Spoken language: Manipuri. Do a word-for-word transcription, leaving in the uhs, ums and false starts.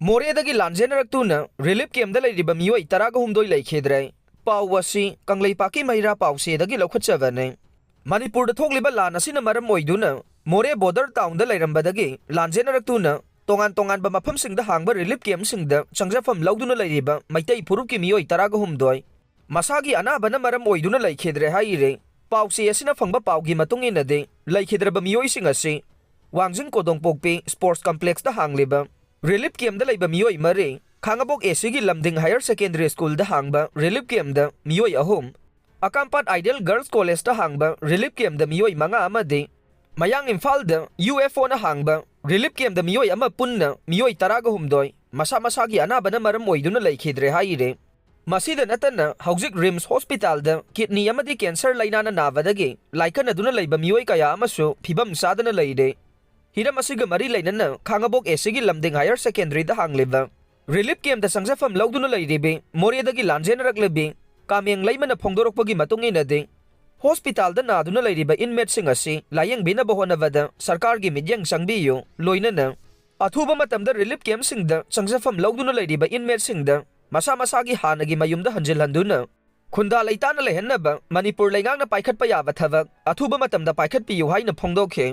ꯃꯣꯔꯦꯗꯒꯤ ꯂꯥꯟꯖꯦꯟꯅꯔꯛꯇꯨꯅ ꯔꯤꯂꯤꯐ ꯀꯦꯝꯗ ꯂꯩꯔꯤꯕ ꯃꯤꯑꯣꯏ ꯇꯔꯥꯒ ꯍꯨꯝꯗꯣꯏ ꯂꯩꯈꯤꯗ꯭ꯔꯦ꯫ ꯄꯥꯎ ꯑꯁꯤ ꯀꯪꯂꯩꯄꯥꯛꯀꯤ ꯃꯩꯔꯥ ꯄꯥꯎꯆꯦꯗꯒꯤ ꯂꯧꯈꯠꯆꯕꯅꯤ꯫ ꯃꯅꯤꯄꯨꯔꯗ ꯊꯣꯛꯂꯤꯕ ꯂꯥꯟ ꯑꯁꯤꯅ ꯃꯔꯝ ꯑꯣꯏꯗꯨꯅ ꯃꯣꯔꯦ ꯕꯣꯔꯗꯔ ꯇꯥꯎꯟꯗ ꯂꯩꯔꯝꯕꯗꯒꯤ ꯂꯥꯟꯖꯦꯟꯅꯔꯛꯇꯨꯅ ꯇꯣꯉꯥꯟ ꯇꯣꯉꯥꯟꯕ ꯃꯐꯝꯁꯤꯡꯗ ꯍꯥꯡꯕ ꯔꯤꯂꯤꯐ ꯀꯦꯝꯁꯤꯡꯗ ꯆꯪꯖꯐꯝ ꯂꯧꯗꯨꯅ ꯂꯩꯔꯤꯕ ꯃꯩꯇꯩ ꯐꯨꯔꯨꯞꯀꯤ ꯃꯤꯑꯣꯏ ꯇꯔꯥꯒ ꯍꯨꯝꯗꯣꯏ, ꯃꯁꯥꯒꯤ ꯑꯅꯥꯕꯅ ꯃꯔꯝ ꯑꯣꯏꯗꯨꯅ ꯂꯩꯈꯤꯗ꯭ꯔꯦ ꯍꯥꯏꯔꯤ꯫ ꯄꯥꯎꯆꯦ ꯑꯁꯤꯅ ꯐꯪꯕ ꯄꯥꯎꯒꯤ ꯃꯇꯨꯡ ꯏꯟꯅꯗꯤ, ꯂꯩꯈꯤꯗ꯭ꯔꯕ ꯃꯤꯑꯣꯏꯁꯤꯡ ꯑꯁꯤ ꯋꯥꯡꯖꯤꯡ ꯀꯣꯗꯣꯡꯄꯣꯛꯄꯤ ꯁ꯭ꯄꯣꯔꯠꯁ ꯀꯝꯄ꯭ꯂꯦꯛꯁꯇ ꯍꯥꯡꯂꯤꯕ ꯔꯤꯂꯤꯐ ꯀꯦꯝꯗ ꯂꯩꯕ ꯃꯤꯑꯣꯏ ꯃꯔꯤ, ꯈꯥꯉꯕꯣꯛ ꯑꯦꯁꯤꯒꯤ ꯂꯝꯗꯤꯡ ꯍꯥꯌꯔ ꯁꯦꯀꯦꯟꯗꯔꯤ ꯁ꯭ꯀꯨꯜꯗ ꯍꯥꯡꯕ ꯔꯤꯂꯤꯐ ꯀꯦꯝꯗ ꯃꯤꯑꯣꯏ ꯑꯍꯨꯝ, ꯑꯀꯥꯝꯄꯥꯠ ꯑꯥꯏꯗꯤꯌꯦꯜ ꯒꯔꯜꯁ ꯀꯣꯂꯦꯖꯇ ꯍꯥꯡꯕ ꯔꯤꯂꯤꯐ ꯀꯦꯝꯗ ꯃꯤꯑꯣꯏ ꯃꯉꯥ ꯑꯃꯗꯤ ꯃꯌꯥꯡ ꯏꯝꯐꯥꯜꯗ ꯌꯨ ꯑꯦꯐ ꯑꯣꯅ ꯍꯥꯡꯕ ꯔꯤꯂꯤꯐ ꯀꯦꯝꯗ ꯃꯤꯑꯣꯏ ꯑꯃ, ꯄꯨꯟꯅ ꯃꯤꯑꯣꯏ ꯇꯔꯥꯒ ꯍꯨꯝꯗꯣꯏ ꯃꯁꯥ ꯃꯁꯥꯒꯤ ꯑꯅꯥꯕꯅ ꯃꯔꯝ ꯑꯣꯏꯗꯨꯅ ꯂꯩꯈꯤꯗ꯭ꯔꯦ ꯍꯥꯏꯔꯤ꯫ ꯃꯁꯤꯗ ꯅꯠꯇꯅ, ꯍꯧꯖꯤꯛ ꯔꯤꯝꯁ ꯍꯣꯁꯄꯤꯇꯥꯜꯗ ꯀꯤꯗꯅꯤ ꯑꯃꯗꯤ ꯀꯦꯟꯁꯔ ꯂꯩꯅꯥꯅ ꯅꯥꯕꯗꯒꯤ ꯂꯥꯏꯀꯠꯅꯗꯨꯅ ꯂꯩꯕ ꯃꯤꯑꯣꯏ ꯀꯌꯥ ꯑꯃꯁꯨ ꯐꯤꯕꯝ ꯆꯥꯗꯅ ꯂꯩꯔꯦ꯫ ꯍꯤꯔꯝ ꯑꯁꯤꯒ ꯃꯔꯤ ꯂꯩꯅꯅ ꯈꯥꯉꯕꯣꯛ ꯑꯦꯁꯤꯒꯤ ꯂꯝꯗꯤꯡ ꯍꯥꯌꯔ ꯁꯦꯀꯦꯟꯗꯔꯤꯗ ꯍꯥꯡꯂꯤꯕ ꯔꯤꯂꯤꯐ ꯀꯦꯝꯗ ꯆꯪꯖꯐꯝ ꯂꯧꯗꯨꯅ ꯂꯩꯔꯤꯕꯤ ꯃꯣꯔꯦꯗꯒꯤ ꯂꯥꯟꯖꯦꯟꯅꯔꯛꯂꯤꯕꯤ ꯀꯥꯃꯦꯡ ꯂꯩꯃꯅ ꯐꯣꯡꯗꯣꯔꯛꯄꯒꯤ ꯃꯇꯨꯡ ꯏꯟꯅꯗꯤ, ꯍꯣꯁꯄꯤꯇꯥꯜꯗ ꯅꯥꯗꯨꯅ ꯂꯩꯔꯤꯕ ꯏꯟꯃꯦꯠꯁꯤꯡ ꯑꯁꯤ ꯂꯥꯌꯦꯡꯕꯤꯅꯕ ꯍꯣꯠꯅꯕꯗ ꯁꯔꯀꯥꯔꯒꯤ ꯃꯤꯠꯌꯦꯡ ꯆꯪꯕꯤꯌꯨ, ꯂꯣꯏꯅꯅ ꯑꯊꯨꯕ ꯃꯇꯝꯗ ꯔꯤꯂꯤꯐ ꯀꯦꯝꯁꯤꯡꯗ ꯆꯪꯖꯐꯝ ꯂꯧꯗꯨꯅ ꯂꯩꯔꯤꯕ ꯏꯟꯃꯦꯠꯁꯤꯡꯗ ꯃꯁꯥ ꯃꯁꯥꯒꯤ ꯍꯥꯟꯅꯒꯤ ꯃꯌꯨꯝꯗ ꯍꯟꯖꯤꯜꯍꯟꯗꯨꯅ ꯈꯨꯟꯗꯥ ꯂꯩꯇꯥꯅ ꯂꯩꯍꯟꯅꯕ ꯃꯅꯤꯄꯨꯔ ꯂꯩꯉꯥꯛꯅ ꯄꯥꯏꯈꯠꯄ ꯌꯥꯕ ꯊꯕꯛ ꯑꯊꯨꯕ ꯃꯇꯝꯗ ꯄꯥꯏꯈꯠꯄꯤꯌꯨ ꯍꯥꯏꯅ ꯐꯣꯡꯗꯣꯛꯈꯤ꯫